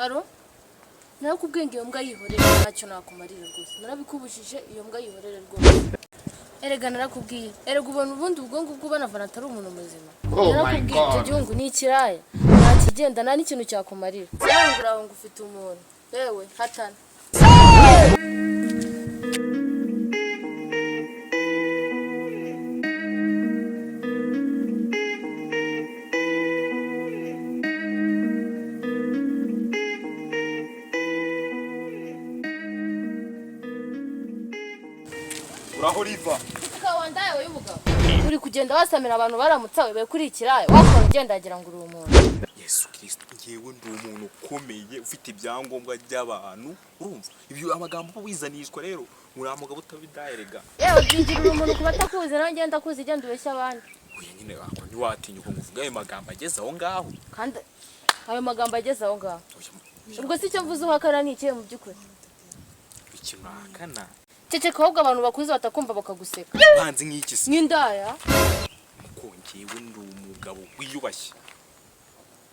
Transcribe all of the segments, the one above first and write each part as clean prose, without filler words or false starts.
Aro, narakubwiye ngo iyo mbwa yihorere, ntacyo nakumarira rwose. Narabikubujije, iyo mbwa yihorere rwose. Erega narakubwiye, erega ubona ubundi ubwonko bw'ubona Vanata atari umuntu muzima. Oh my Narakubwiye icyo God. gihugu ni ikiraya, nta kigenda, nta n'ikintu cyakumarira. Nawe uraho ngo ufite umuntu, yewe hatana. Uraho Riva. Ukaba wandaye y'umugabo uri kugenda wasamira abantu baramutse we kuri ikiraya, wakora ugendagira ngo uri umuntu. Yesu Kristo, ngewe ndi umuntu ukomeye ufite ibyangombwa by'abantu. Urumva ibyo amagambo uba wizanishwa rero, uriya mugabo utabidaherega. Yewe byinjirira umuntu kuba atakuzi, nawe ngenda akuzi, genda ubeshya abandi. Oya nyine wako ntiwatinyuka ngo uvuge ayo magambo ageze aho ngaho. Kandi ayo magambo ageze aho ngaho. Oya, Ubwo si icyo mvuze uhakana ni ikihe mu by'ukuri? Ikintu ahakana. Ceceka ahubwo abantu bakuze batakumva bakaguseka. Banzi nk'iki se? Nk'indaya. Kuko ngewe ndi umugabo wiyubashye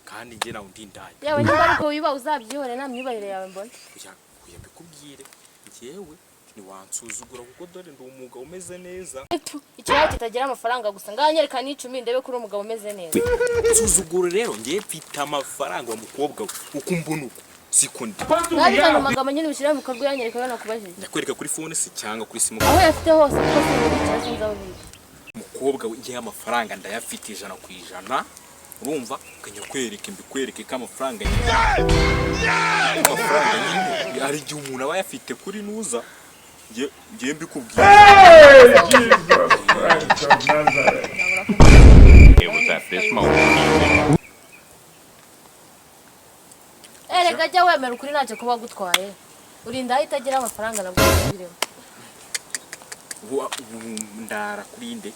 kandi njye nawe ndi indaya. Yewe niba ariko wiba uzabyihore, nta myubahire yawe mbona. Oya oya, mbikubwire, ngewe ntiwansuzugura kuko dore ndi umugabo umeze neza. Ikiraya kitagira amafaranga gusa, ngaho nyereka n'icumi ndebe ko uri umugabo umeze neza. Nsuzugura rero, ngewe mfite amafaranga wa mukobwa we, uko umbona uko siko ndi. Mwabizana amagambo nyine ubishyire mu bikorwa, yanyereka yo nakubajije. Ndakwereka kuri phone se cyangwa kuri simu? Aho yafite hose, kuko sinubikira, sinzi aho biri. Umukobwa we, ngewe amafaranga ndayafite 100%. Urumva, ukajya kwereka mbikwereke ko amafaranga nyine, amafaranga nyine hari igihe umuntu aba ayafite kuri nuza. Ngewe mbikubwiye. Jesus Christ of Nazareth. It was at this moment he knew. Erega jya wemera ukuri, ntacyo kuba gutwaye. Urinda aho itagira amafaranga nabwo usubiremo. Ubu ndara kuri nde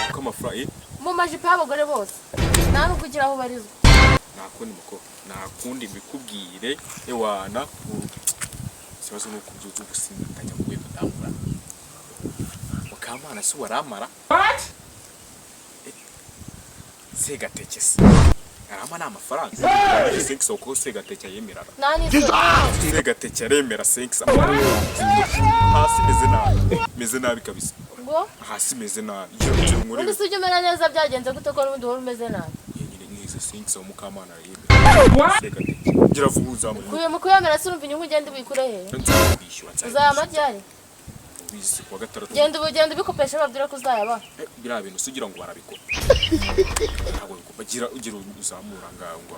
kuko amafaranga Mu majipo y'abagore bose, nta nubwo ugira aho ubarizwa. Nta kundi muko, nta kundi mbikubwire ewana. Ikibazo ni uko ubyutse ugusinda utajya kuwe mudamura Mukamana si waramara Segateke se arama ni amafaranga senkisa, kuko Segateke ayemera. Nta n'isoni. Segateke aremera senkisa. Hasi meze nabi, meze nabi kabisa. Ngo? Hasi meze nabi. Gira Ubundi nkorere. si ujya umera neza, byagenze gute ko n'ubundi uhora umeze nabi? Nyine nize senkisa, Mukamana arayemera Segateke. Gira vuba uzamure. Kuye mu kuyemera se, urumva inyungu ugenda ubikure hehe? Nzakwishyura. Uzayama ryari? Ubizi, kuwa gatandatu. Genda ubu, genda ubikopesha, babwire ko uzayabaha. Biriya bintu se ugira ngo barabikora? Ntabwo bikora. Gira ugira uzamura ngaho ngo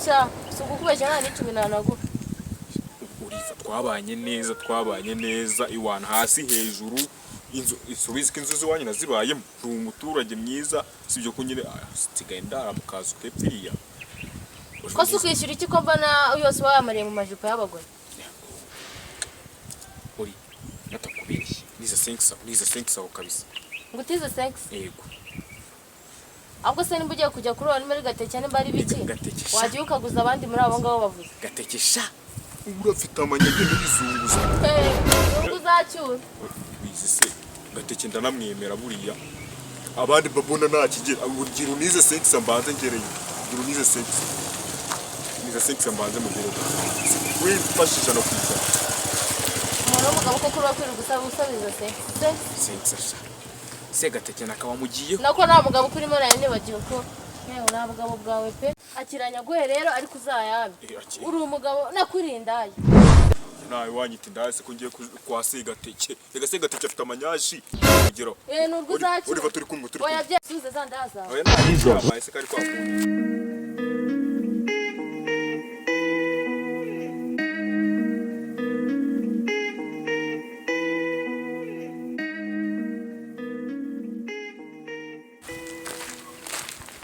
Sha, si ukukubeshya, nta n'icumi nanaguha. Uriza twabanye neza, twabanye neza iwana hasi hejuru inzu. Subizi ko inzu z'iwanyu nazibayemo, ndi umuturage mwiza. Sibyo ko nyine nsigaye ndara mu kazu kepfiriya. Ko si ukwishyura iki, ko mbona yose uba wayamariye mu majipo y'abagore? Uri natakubeshye, nize senkisa, nize senkisa kabisa. Ngo utize senkisi? Yego. Ahubwo se nimba ugiye kujya kuri uwo nimba ari Gateke, nimba ari biki? Gateke sha. Wagiye ukaguza abandi muri abo ngabo bavuze. Gateke sha, ubu urafite amanyagenda yizunguza. Nubwo uzacyura. Wize se Gateke, ndanamwemera buriya. Abandi babona nta kigera. Gira unize senkisa mbanze ngereyo. Gira unize senkisa, nize senkisa mbanze mugereyo. Wimfashe 100%. Umuntu w'umugabo koko uri kwirirwa usaba usabiriza senkisi senkisi? Senkisa sha, Segateke nakaba mugiyeho. Nako nta mugabo ukurimo, nawe nibagiwe ko yewe nta bugabo bwawe pe. Akiranya guhe rero, ariko uzayame. Uri umugabo nakurindaye. Nawe wanyita indaya se ko ngiye kwa Segateke? Rega Segateke afite amanyashi kugeraho. Eh, nubwo uzacyura. Uriva turi kumwe, turi Oya kumwe. byasubize za ndaya zawe. Oya, nta se kari kwa kundi.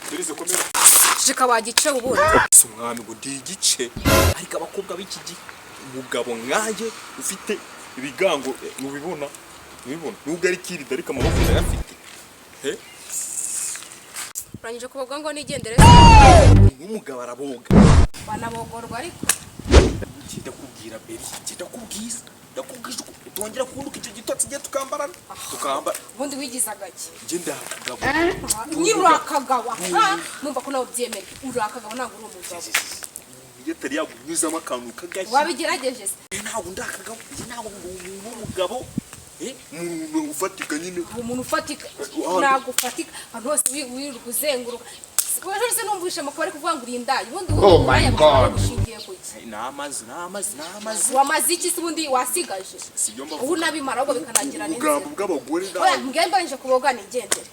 Turize komera. Ceceka wagice ubundi. Si umwami ngo ndi igice, ariko abakobwa b'iki gihe, umugabo nkanjye ufite ibigango ubibona, ubibona nubwo ari kirida, ariko amaboko ndayafite. He. Urangije kuboga ngo nigendere? Nk'umugabo araboga. Wanabogorwa ariko. Ndakubwira beri, ndakubwiza, ndakubwiza uko utongera kunduka icyo gitotsi, igihe tukambarana tukambara. Ubundi wigize agaki? Njye ndakugabo. Nyine urakagawa, ha, numva ko nawe ubyemera, urakagawa, ntabwo uri umugabo. Iyo atari yagunyuzamo akantu k'agashyi. Wabigerageje se? Ntabwo ndakagabo, njye ntabwo ngo umuntu w'umugabo, umuntu ufatika nyine. Umuntu ufatika ntabwo ufatika ahantu hose wirirwa uzenguruka. Ejo se numvise amakuru ari kuvuga ngo uri indaya ubundi. Oh my God. Ushingiye ku ki? Ni amazi, ni amazi, ni amazi. Wamaze iki se ubundi wasigaje? Si ibyo mbavuga. Ubu nabimara ahubwo bikanagira Ubugambo n'inzira. bw'abagore Oya, ntabwo. mbwira, mbanje kuboga nigendere.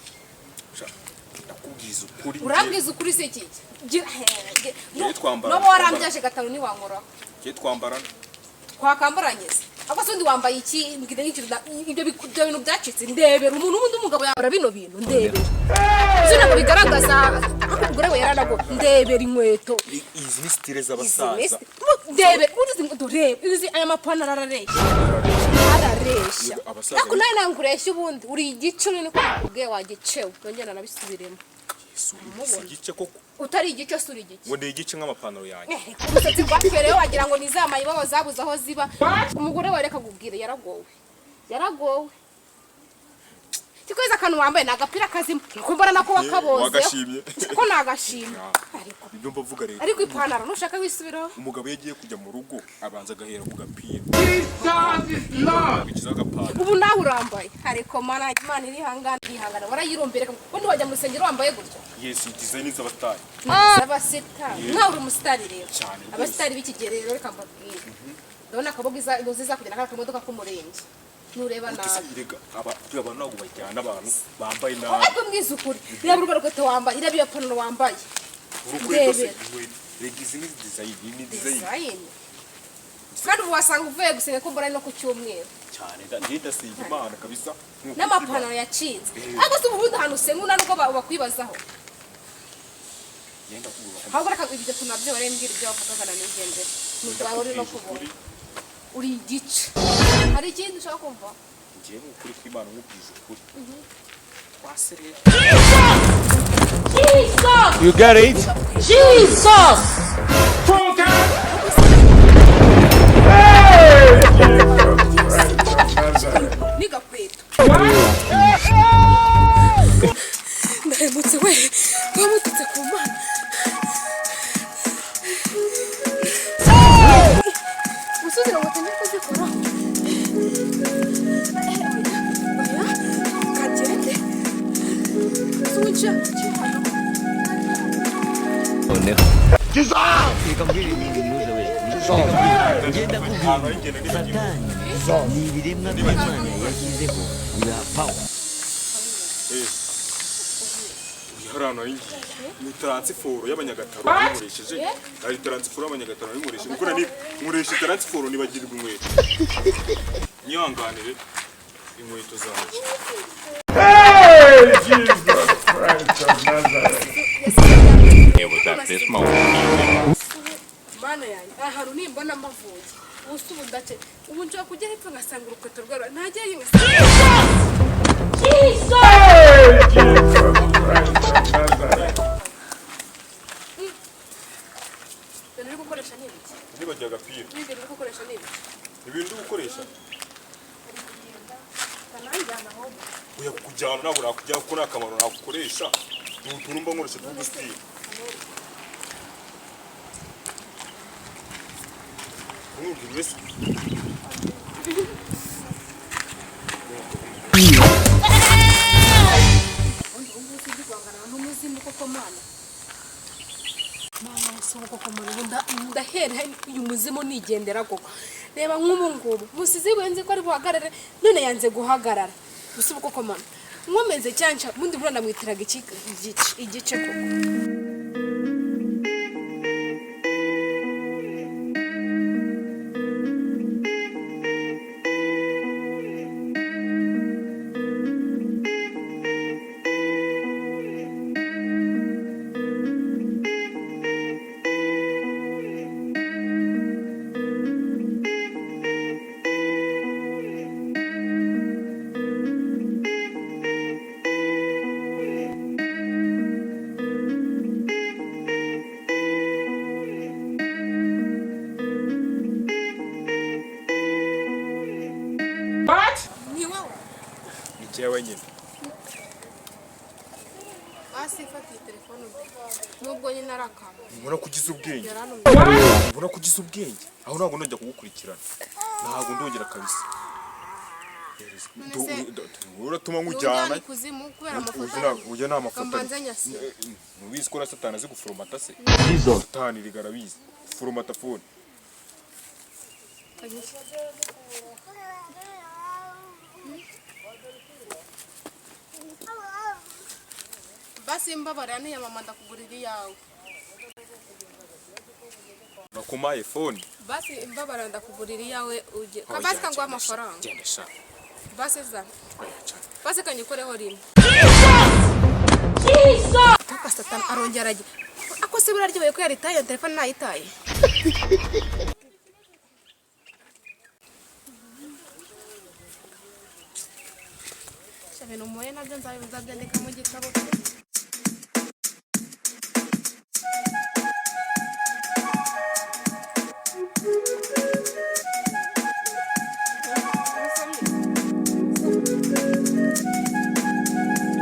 Ndakubwiza ukuri. Urambwiza ukuri se iki? Ngiye twambara. Noba warambyaje gatanu ntiwankoraho. Njye twambarana. Twakambaranye se? Ahubwo se undi wambaye iki? Mbwira nk'ikintu ibyo bintu byacitse. Ndebera umuntu ubundi umugabo yambara bino bintu, ndebera ibyo ntabwo bigaragaza ariko umugore we yaranago. Ndebera inkweto. Izi ni style Izi z'abasaza. Ndebera uzi ngo dore izi, aya mapantaro arareshya, arareshya. Abasaza Ariko nawe ntabwo ureshya ubundi uri igice niko nakubwiye wagicewe, nongera nabisubiremo. Si igice koko. Utari igice se uri igice? Ngo ni igice nk'amapantaro yanjye. Umusatsi rwakwerewe wagira ngo ni za mayibobo zabuze aho ziba. Umugore wawe reka akubwire, yaragowe, yaragowe. Kikwezi akantu wambaye ni agapira kazima nuko mbona nako wakabozeho. Wagashimye. Ko nagashimye ariko. Ibyo mbavuga rero. Ariko ipantaro nushaka wisubiraho. Umugabo iyo agiye kujya mu rugo abanza agahera ku gapira. Jesus is Lord. Bikizaho agapantaro. Ubu nawe urambaye ariko mana, Imana irihangana, irihangana warayirumbere. Ubundi wajya mu rusengero wambaye gutyo? Yes, design z'abasitari. Z'abasitari? Nawe uri umusitari rero. Cyane rwose. Abasitari b'iki gihe rero reka mbabwire, ndabona akaboga iza kugenda kari akamodoka k'umurenge nureba Ese nabi. Erega aba turi abantu ntabwo bajyana abantu bambaye nabi. Ariko mbwiza ukuri, reba urwo rukweto wambaye, reba iyo pantaro wambaye. Urukweto se? Ndebera. Inkweto. Rega izi ni design, iyi ni design. Design kandi ubu wasanga uvuye gusenga ko mbona ari no ku cyumweru. Cyane njye ndasenga Imana kabisa. Nk'uko N'amapantaro yacitse. Ariko se ubundi ahantu usenga una nubwo bakwibazaho? Ngenda kubura. Ahubwo reka ibyo tunabyo mbwira ibyo wavugaga na nigendere nurwawe uri no kubona uri igice. Hari ikindi ushaka kumva? Njye ni ukuri kw'Imana nkubwije ukuri. Twasereye. You get it? Jesus! Full time. Hey, Jesus Christ of Nazareth. N'igakweto ndahemutse we, wamututse ku Mana. Usubira ngo tujye kuzikora. Oya, kagende suwica. Reka mbwire ibintu we, ngenda kubwira satani ni ibiremwa by'Imana yashyizeho bibaha power. Hari ahantu hari ngiye ni taransiforo y'abanyagataro nkoresheje. Hari taransiforo y'abanyagataro nkoresheje kuko nani nkoresha taransiforo nibagirwa inkweto. Nyihanganire inkweto zanjye. Hey, Jesus Christ of Nazareth. It was at this moment he knew. Mana yanjye, ahantu nimbona mbavuye ubu se ubu ndace ubu nshobora kujya hepfo ngasanga urukweto rwaro ntajyayo ngasanga. Hey, Jesus Christ of Nazareth. Ibintu uri gukoresha ni ibiki? Nibagiwe agapira. Ibintu uri gukoresha ni ibiki? Ibintu uri gukoresha. Kananjyana ahubwo. Oya, kukujyana ntabwo nakujyana kuko nta kamaro nagukoresha. Ni utuntu mba nkoresha tw'udusitiri. Mwumva wese. Ubundi ubu ngubu sinzi guhangana n'umuzimu koko. Mana, Mana, si ubu koko Mana, ubu ndahera uyu muzimu nigendera koko. Reba nk'ubu ngubu musizi wenze ko ari buhagarare none yanze guhagarara. Gusa ubu koko Mana nkomeze cyanca ubundi buriya ndamwitiraga iki igice koko. Ni njyewe nyine. Basi fata iyi telefone nubwo nyine ari akantu. Ubona ko ugize ubwenge. Yaranumye. Ubona ko ugize ubwenge. Aho ntabwo ndongera kugukurikirana. Ntabwo ndongera kabisa. Uratuma nkujyana. Nujyana ikuzimu kubera amafoto. Ujya nta mafoto. Kambanze nyasi. Mubizi ko na satani azi guforomata se? Satani rigarabizi. Foromata phone. Basi mbabarira niya mama ndakugurira iyawe. Nakumaye phone. Basi mbabarira ndakugurira iyawe ujye. Basi kanguha amafaranga. Genda sha. Basi za. Oya cyane. Basi kanyikoreho rimwe. Papa satani arongera agiye. Ako se buraryoheye ko yaritaye telefone nayitaye. Ibintu muhuye nabyo nzabyandika mu gitabo.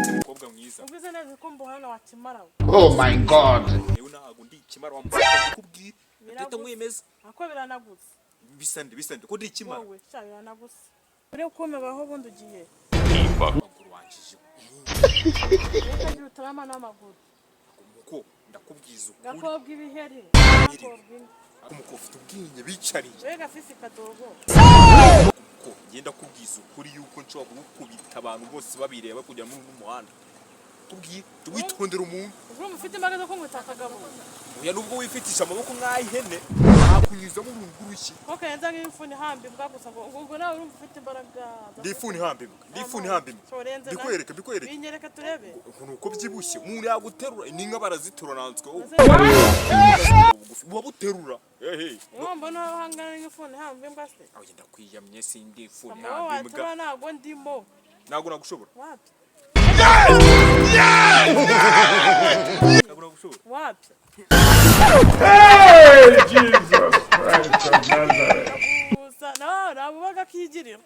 Umukobwa mwiza. Ubwiza neza ko mbuhana wakimara. Oh my God. Yewe ntabwo ndi ikimara wamufata kubwira. Ndahita nkwemeza. Ako biranagutse. Bisande bisande ko ndi ikimara. Wowe sha biranagutse. Uri kumebaho ubundi ugiye. Amaguru wanjije. Ukagira utarama n'amaguru. Muko ndakubwiza ukuri. Gakobwa ibiheri. Gakobwa inda. Umuko ufite ubwenge bicariye. We gafisi kadogo. Ko ngenda kubwiza ukuri yuko nshobora kugukubita abantu bose babireba kujya muri uno muhanda. Kubwira witondera umuntu. Ubwo ufite imbaraga zo kunkubita akagabo. Oya nubwo wifitisha amaboko nk'ay'ihene nakunyuzamo urungurushyi. Ko karenza nk'imfuni ihamba imbwa gusa ngo ubwo nawe urumva ufite imbaraga. Ndifuni ihamba imbwa. Ndifuni ihamba imbwa. Sorenze. Ndikwereke mbikwereke. Binyereka turebe. Ukuntu uko byibushye umuntu yaguterura n'inka baraziterura nanswe wowe. Buba buterura. Ehe. Uwo mbona uhangana n'imfuni ihamba imbwa se. Aho ngenda kwiyamye sindi ifuni Amaboko ihamba imbwa. watura ntabwo ndimo. Ntabwo nagushobora. Wapi? Ntabwo nagushobora. Wapi? Hey, Jesus Christ of Nazareth. Gusa nawe nabubaga kigirira.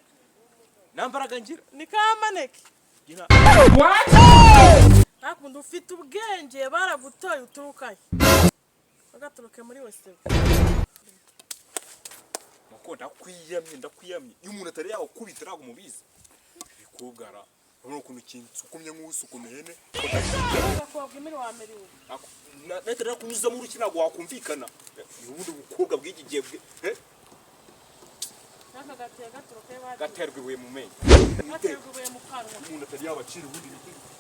Nta mbaraga ngira. Ni kamaneke. Ntakunda ufite ubwenge baragutoye uturukayo. Bagaturuke muri wese. Mako ndakwiyamye ndakwiyamye. Iyo umuntu atari yawukubita ntabwo mubizi. Bikubwara. Urabona ukuntu kinsukumye nk'usukuma ihene. Gakobwa imiri wameriwe. Natera nakunyuzamo uruki ntabwo wakumvikana. Ni ubundi bukobwa bw'iki gihe bwe. N'aka gateye gaturuke bagiye. Gaterwa ibuye mu menyo. Gaterwa ibuye mu kanwa. Umuntu atari yabacira ubundi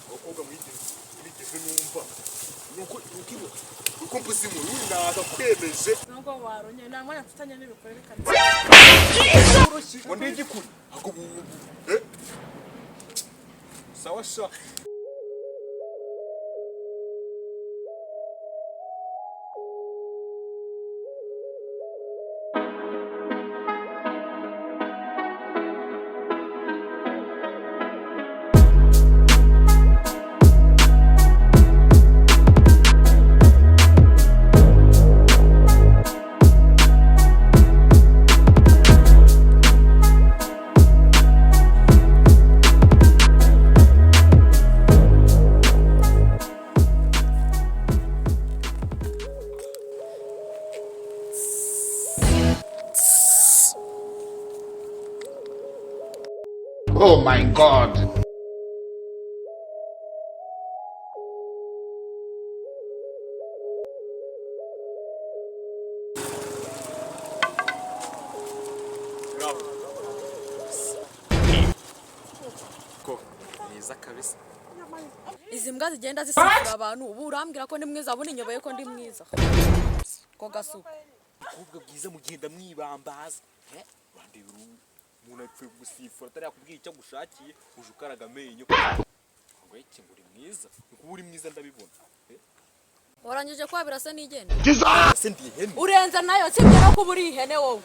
abakobwa mwigeze bigeze numva. Nuko nuko uko mvuze inkuru nagakwemeje. Nubwo waronye nta mwanya mfitanye n'ibikorere kare. Ngo ndi igikuri. Ako Sawa sha. Oh my God. Ko neza kabisa. Izi mbwa zigenda zisukura abantu ubu urambwira ko ndi mwiza ubu ninyoboye ko ndi mwiza. Ko gasuku. Ubukobwa bwiza mugenda mwibambaza. Urandebera umuntu apfuye gusifura atari yakubwiye icyo agushakiye uje ukaraga amenyo. Ngo iki ngo uri mwiza. Kuba uri mwiza ndabibona. Warangije kwabira se nigenda. Ese ndi ihene. Urenze nayo sibye no kuba uri ihene wowe.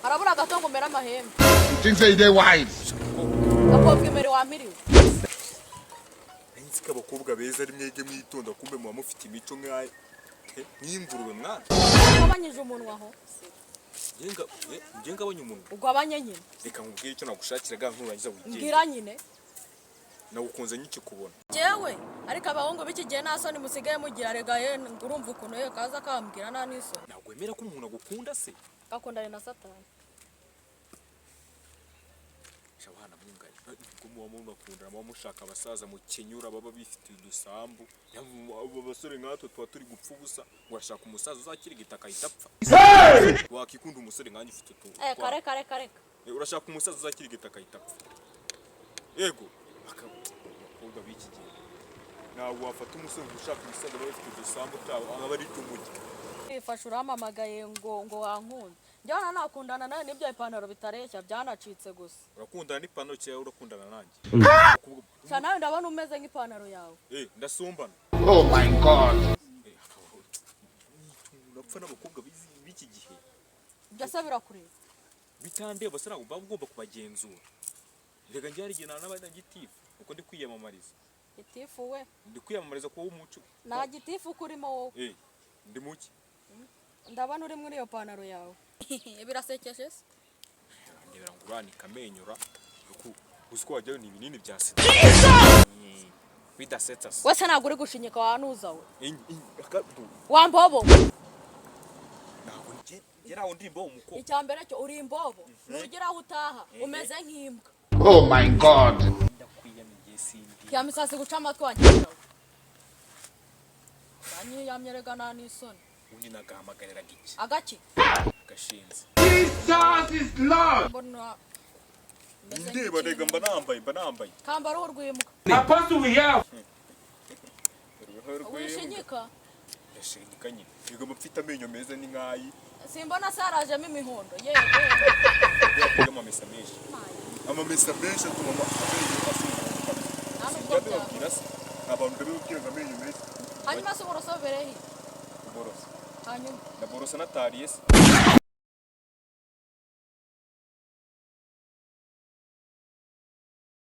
Harabura gato ngo umere amahembe. You think say they wise? Gakobwa imbere wampiriwe. Nzi ko abakobwa beza ari mwege mwitonda kumbe muba mufite imico nk'ayo. Nk'ingurube mwana. Wabanyije umunwa aho. Nge ngabanya umunwa. Ugabanye nyine. Reka nkubwire icyo nagushakiraga nturangiza wigende. Mbwira nyine. Nagukunze nkikikubona. Jewe ariko abahungu b'iki gihe nta soni musigaye mugira rega. Ye, urumva ukuntu ye kaza kambwira nta n'isoni. Ntabwo wemera ko umuntu agukunda se? Gakundane na Satani. Shabana mwunganye, nubwo muba munakundana, muba mushaka abasaza mukenyura baba bifitiye udusambu. Abo basore nkatwe tuba turi gupfa ubusa, ngo urashaka umusaza uzakirigita akahita apfa. Wakikunda umusore nkanjye ufite utu Eh, kare kare kare. Urashaka umusaza uzakirigita akahita apfa. Yego, abakobwa b'iki gihe, ntabwo wafata umusore ngo ushaka umusaza baba bafite udusambu twabo, aba ari tumugi. Wifashe urampamagaye ngo wankunde, njyewe nakundana nawe n'ibyo ipantaro bitareshya byanacitse gusa. Urakundana n'ipantaro cyangwa urakundana nanjye? Sha, nawe ndabona umeze nk'ipantaro yawe. Eh, ndasumbana. Oh my God. Urapfa n'abakobwa b'iki gihe. Ibyo se birakureba? Bitandeba se? Ntabwo mba ngomba kubagenzura? Reka njye hari igihe naba na gitifu uko ndi kwiyamamariza. Gitifu we. Ndi kwiyamamariza kuba umuco. Nta gitifu kurimo wowe. Eh, ndi muki? Ndabona uri muri iyo pantaro yawe, birasekeje se? Ndebera ngo uranika amenyo ra uku uzi ko wajyayo ni ibinini bya sida bidasetsa se. Wese ntabwo uri gushinyika wanuza we. Wa Wa mbobo. Ntabwo njye ntawe ndi imbobo umukobwa. Icya mbere cyo uri imbobo, nugira aho utaha umeze nk'imbwa. Oh my God. Ndakwiyamiye, sindi. Ya misasi guca amatwi wanjye, uranyiyamye rega, nta n'isoni. Ubundi nagahamagariraga iki? Agaki? Gashinze. Mbona umeze Ndeba rega, mba nambaye. Kambara uruhu rw'imbwa. Uruhu rw'imbwa. Wishinyika. Ndashinyika nyine, yego, mba mfite amenyo meza ni nkayi. Simbona se harajemo imihondo yewe? Kurya amamesa menshi, amamesa menshi atuma amenyo afunguka. Nta nubwo Sinjya byaba. mbibabwira se abantu? Ndabibabwira ngo amenyo meza. Hanyuma se uburoso bubereye he? Kuborosa? Hanyuma. Ndaborosa natariye se?